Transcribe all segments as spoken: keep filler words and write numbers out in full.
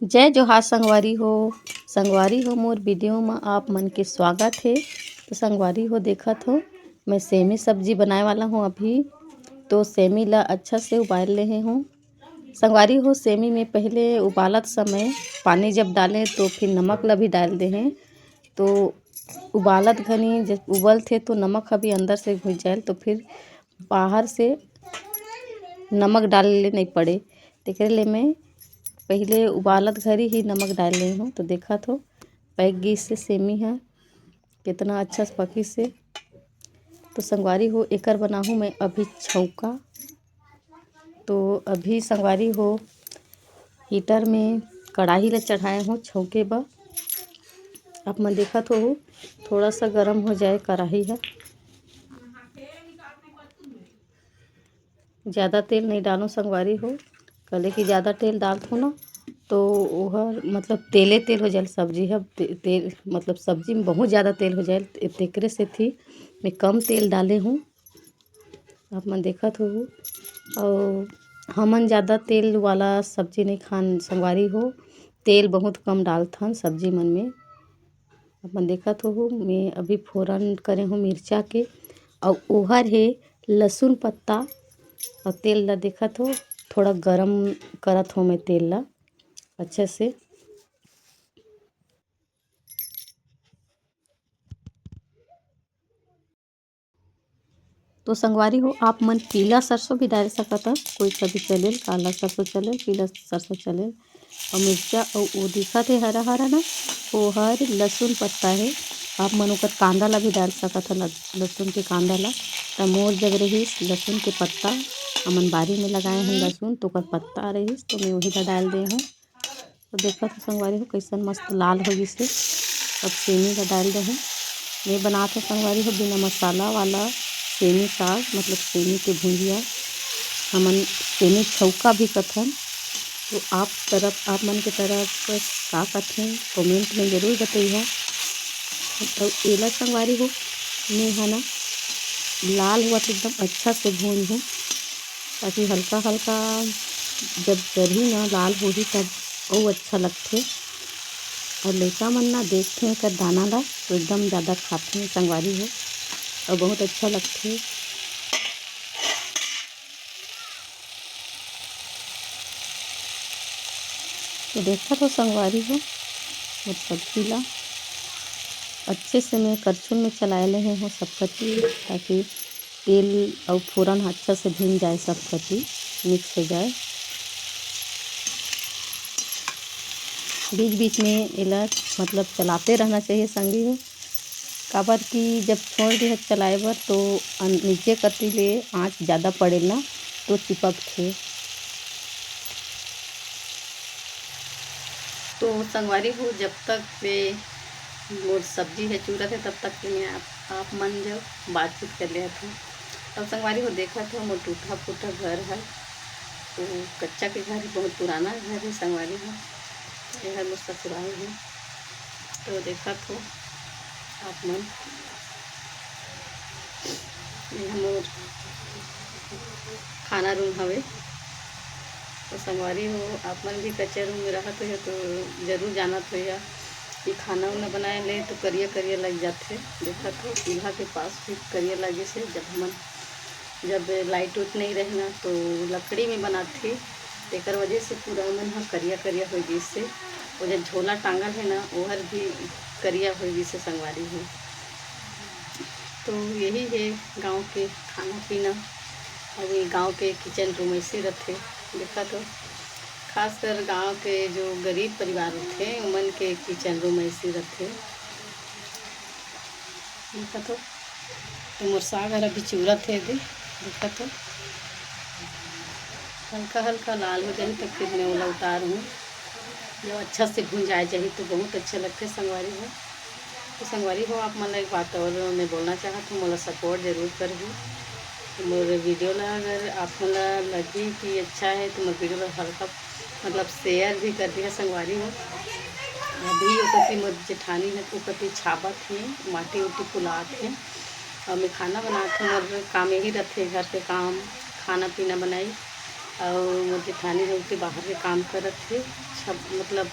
जय जोहार संगवारी हो। संगवारी हो, मोर वीडियो म आप मन के स्वागत हे। तो संगवारी हो, देखत हो, मैं सेमी सब्जी बनाए वाला हूँ अभी। तो सेमी ला अच्छा से उबाल लेहे हूँ। संगवारी हो, सेमी में पहले उबालत समय पानी जब डालें तो फिर नमक ला भी डाल देहें। तो उबालत घनी जब उबलथे तो नमक ह भी अंदर से घुस जाए, तो फिर बाहर से नमक डाले ले नहीं पड़े। तेकरे ले मैं पहले उबालत घरी ही नमक डाल ले हूँ। तो देखत हो, पक गिस से सेमी ह, कितना अच्छा से पकिस से। तो संगवारी हो, एकर बनाहूँ मैं अभी छौंका। तो अभी संगवारी हो, हीटर में कढ़ाई ला चढ़ाए हूँ छौंके बर। आप मन देखत हो, थोड़ा सा गरम हो जाए कढ़ाई ह। ज़्यादा तेल नहीं डालूँ संगवारी हो, काले कि ज़्यादा तेल डालथों ना, तो ओहर मतलब तेले तेल हो जाए सब्जी ह। ते-, तेल मतलब सब्जी में बहुत ज़्यादा तेल हो जाए, ते-, तेकरे सेती मैं कम तेल डाले हूँ। आप मन देखत हो, अउ हमन ज़्यादा तेल वाला सब्जी नहीं खान संगवारी हो, तेल बहुत कम डालथन सब्जी मन में। आप मन देखत हो, मैं अभी फोरन करे हूँ मिर्चा के, अउ ओहर हे लहसुन पत्ता, अउ तेल ला देखत हो, थोड़ा गरम करत हो मैं तेल ला अच्छे से। तो संगवारी हो, आप मन पीला सरसों भी डाल सकत ह, कोई कभी चलेल, काला सरसों चलेल, पीला सरसों चलेल। अउ मिर्चा अउ वो दिखत हे हरा हरा ना, वो हर लहसुन पत्ता हे। आप मन ओकर कांदा ला भी डाल सकत ह, लस-, लहसुन के कांदा ला। त मोर जग रहिस लहसुन के पत्ता, हमन बारी में लगाए हन लहसुन, तो ओकर पत्ता रहिस, तो मैं वही ला डाल दे हूँ। तो देखत हो संगवारी हो, कैसन मस्त लाल हो गिस हे। अब सेमी ला डाल दे हूँ। मैं बनात हो संगवारी हो बिना मसाला वाला सेमी साग, मतलब सेमी के भुंजिया, हमन सेमी छौका भी कथन। तो आप तरफ, आप मन के तरफ का कथे, कमेंट में जरूर बतइहा। तो एला संगवारी हो, मैं हा ना लाल हुआ तो एकदम अच्छा से भूंज हूँ, ताकि हल्का हल्का जब जरही ना, लाल होही, तब अउ अच्छा लगथे। अउ लइका मन ना देखथे एकर दाना ला, तो एकदम ज़्यादा खाथे संगवारी हो, अउ बहुत अच्छा लगथे। तो देखत हो संगवारी हो, मोर सब्जी ला अच्छे से मैं करछुल में चलाए ले हूँ सब कति, ताकि तेल अउ फोरन ह अच्छा से भून जाए, सब कति मिक्स हो जाए। बीच बीच में एला मतलब चलाते रहना चाहिए संगी हो, काबर कि जब छोड़ दे चलाए बर तो अन-, नीचे कति ले आँच ज़्यादा पड़े ना, तो चिपकथे। तो संगवारी हो, जब तक से मोर सब्जी है चूरत है, तब तक के मैं आप, आप मन जब बातचीत कर लेत हूँ। तब संगवारी हो, देखत हो मोर टूटा फूटा घर है, तो कच्चा के घर है, बहुत पुराना घर है संगवारी हो। ये है मोर ससुराल है। तो देखत हो आप मन, ये मोर खाना रूम हवे। तो संगवारी हो, आप मन भी कच्चा रूम में रहत हो तो जरूर जानत हो या कि खाना उना बनाए ले तो करिया करिया लग जाथे। देखत हो चूल्हा के पास भी करिया लगे से, जब हमन, जब लाइट उट नहीं रहे ना तो लकड़ी में बनाथे, तेकर वजह से पूरा मन ह करिया करिया हो गइस हे। वो जो झोला टांगल है ना, ओहर भी करिया हो गइस हे संगवारी हो। तो यही है गांव के खाना पीना, अउ ये गांव के किचन रूम ऐसे रथे। देखत हो, खासकर गांव के जो गरीब परिवार होथे, उमन के किचन रूम ऐसे रथे। देखत हो, तो मोर साग हर अभी चूरत हे दे, देखत हो, हल्का हल्का लाल हो जाही, तब फिर मैं ओला उतार हूँ। जब अच्छा से भुंजाए जाही, तो बहुत अच्छा लगथे संगवारी हो। तो संगवारी हो, आप मन ला एक बात और मैं बोलना चाहत हूँ, मोला सपोर्ट जरूर करहू। तो मोर वीडियो ला अगर आप मन ला लगी कि अच्छा है, तो मोर वीडियो ला हल्का मतलब शेयर भी कर दिया संगवारी हो। अभी ओकती मोर जेठानी है, ओकती छाबत ही, माटी उटी फुलात है। और मैं खाना बनात हूँ, मोर काम यही रहते, घर के काम, खाना पीना बनाई। अउ मोर जेठानी ह ओती बाहर के काम करत हे, छब-, मतलब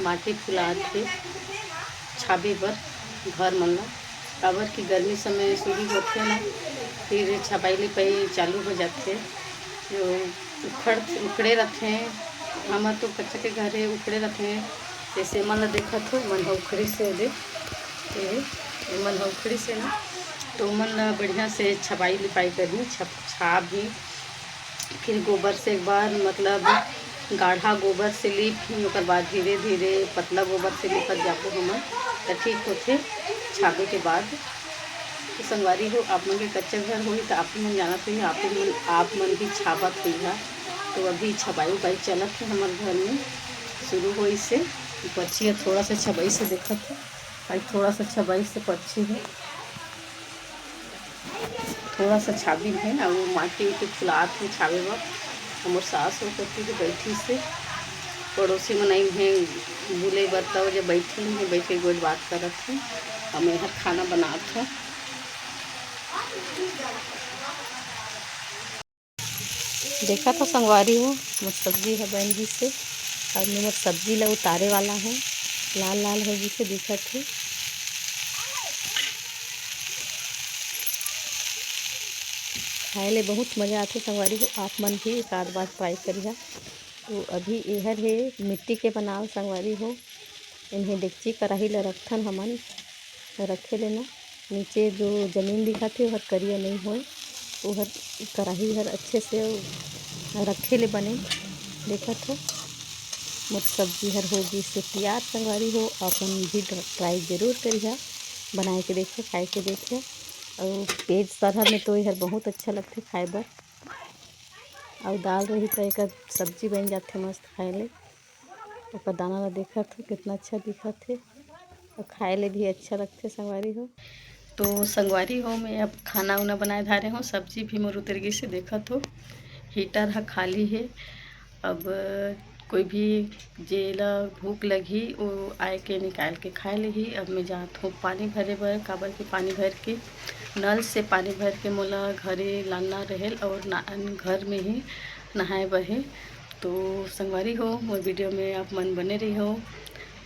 माटी फुलात हे छाबे बर घर मन ला, काबर कि गर्मी समय शुरू होथे ना, फिर छपाई लिपाई चालू हो जाथे। जो उखड़, उखड़े रथे, हमर तो कच्चा के घर हे, उखड़े रथे, जैसे मन ला देखत हो, मन ह उखड़ी से ओदे, ए, मन ह उखड़ी से ना, तो मन ला बढ़िया से छपाई लिपाई करही, छप-, छाबही। फिर गोबर से एक बार, मतलब गाढ़ा गोबर से लीपही, ओकर बाद धीरे धीरे पतला गोबर से लीपत जाबो हमन, त ठीक होथे छाबे के बाद। तो संगवारी हो, आप मन के कच्चा घर होही त आप मन जानत होही, आप मन, आप मन भी छाबत होही। तो अभी छपाई उपाई चलत हे हमर घर में, शुरू होइस हे। पर्ची ह थोड़ा सा छपाई से देखत हे, भाई थोड़ा सा छपाई से पर्ची हे। थोड़ा सा छाबे हे अउ माटी उटी फुलात हे छाबे बर। हमर सास हो करके जो बैठी से पड़ोसी मन आइन हे बुले बर, तब जब बैठी हे, बैठ के गोठ बात करत हे। हम यहाँ खाना बनात हो। देखत हो संगवारी हो, मोर सब्जी ह बन गिस हे। अब मोर सब्जी ला उतारे वाला हो, लाल लाल हो गिस हे, दिखत हे। खाए ले बहुत मजा आथे संगवारी हो, आप मन भी एक आध बार try करिहा। तो अभी एहर हे मिट्टी के बनाल संगवारी हो, इन्हें डेकची कराही ला रखथन हमन, रखे ले ना नीचे जो जमीन दिखत हे ओहर करिया नइ होय, ओहर कराही हर अच्छे से रखे ले बने। देखत हो मोर सब्जी हर हो गिस हे तैयार संगवारी हो, अपन भी try जरूर करिहा, बनाए के देखिहा, खाए के देखिहा। अउ तेज सरहा में तो एहर बहुत अच्छा लगथे खाए बर। अउ दाल रही त एकर सब्जी बन जाथे मस्त खाए ले। ओकर दाना ला देखत हो कितना अच्छा दिखत हे, अउ खाए ले भी अच्छा लगथे संगवारी हो। तो संगवारी हो, मैं अब खाना उना बनाए धारे हूँ, सब्जी भी मोर उतर गिस हे, देखत हो heater ह खाली हे। अब कोई भी जेला भूख लगही, वो आए के निकाल के खाए लेही। अब मैं जात हूँ पानी भरे बर, काबर के पानी भर के, नल से पानी भर के मोला घरे लाना रहेल और ना, घर में ही नहाए बर हे। तो संगवारी हो, मोर video में आप मन बने रहिहो,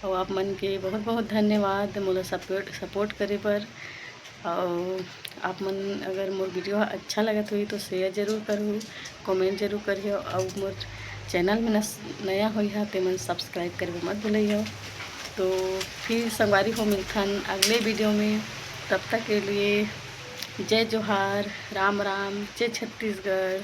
और आप मन के बहुत बहुत धन्यवाद मोला support, support करे बर। और आप मन अगर मोर video ह अच्छा लगत होही तो share जरूर करहू, comment जरूर करिहो, और मोर channel में नस-, नया होही हा ते मन subscribe करे बर मत भूलिहो। तो फिर संगवारी हो मिलथन अगले video में, तब तक के लिए जय जोहार, राम राम, जय छत्तीसगढ़।